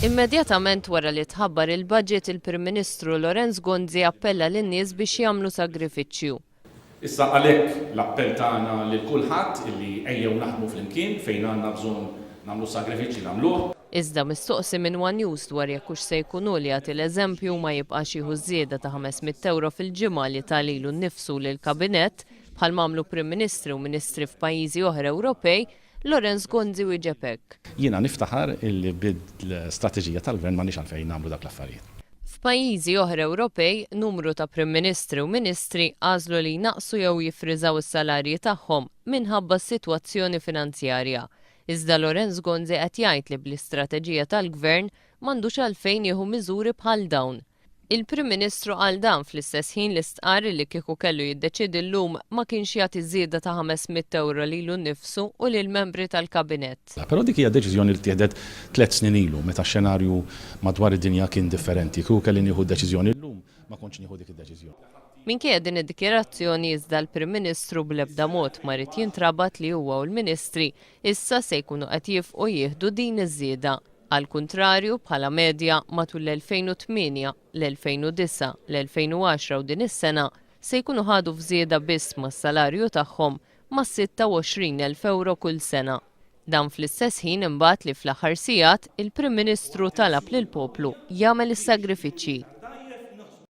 Immedjatament wara li tħabbar il-budget, il-Prim Ministru Lawrence Gonzi appella lin-nies biex jagħmlu sagrifiċċju. Issa għalhekk l-appell tagħna lil kulħadd illi ejjew naħdmu flimkien, fejn għandna bżonn nagħmlu s-sagrifiċċji nagħmluh. Iżda mistoqsi minn one News dwar jekk hux se jkun hu li jagħti l-eżempju u ma jibqax jieħu ż-żieda ta' 500 ewro fil-ġimgħa li ta lilu nnifsu u lill-Kabinett, bħal m'għamlu Prim Ministri u Ministri f'pajjiżi oħra Ewropej, Lawrence Gonzi wieġeb hekk. Jiena niftaħar illi bil-strateġija tal-Gvern m'għandniex għalfejn nagħmlu dak l-affarijiet. F'pajjiżi oħra Ewropej, numru ta' Prim Ministri u Ministri għażlu li jnaqqsu jew jiffriżaw is-salarji tagħhom minħabba s-sitwazzjoni finanzjarja. Iżda Lawrence Gonzi qed jgħid li bl-istrateġija tal-Gvern m'għandux għalfejn jieħu miżuri bħal dawn. Il-Prim Ministru qal dan fl-istess ħin li stqarr li kieku kellu jiddeċiedi llum ma kienx jagħti żieda ta' 500 ewro lilu nnifsu u lill-membri tal-Kabinett. Però dik hija deċiżjoni li ttieħdet tlett snin ilu meta x-xenarju madwar id-dinja kien differenti. Kieku kelli nieħu d-deċiżjoni llum ma kontx nieħu dik id-deċiżjoni. Minkejja din id-dikjarazzjoni iżda l-Prim Ministru bl-ebda mod ma ried jintrabat li huwa u l-Ministri issa se jkunu qed jiefqu jieħdu din iż-żieda. Għall-kuntrarju, bħala medja, matul l-2008, l-2009, l-2010 u din is-sena, se jkunu ħadu f'żieda biss mas-salarju tagħhom mas-26,000 ewro kull sena. Dan fl-istess ħin imbagħad li fl-aħħar sigħat, il-Prim Ministru talab lill-poplu jagħmel is-sagrifiċċji.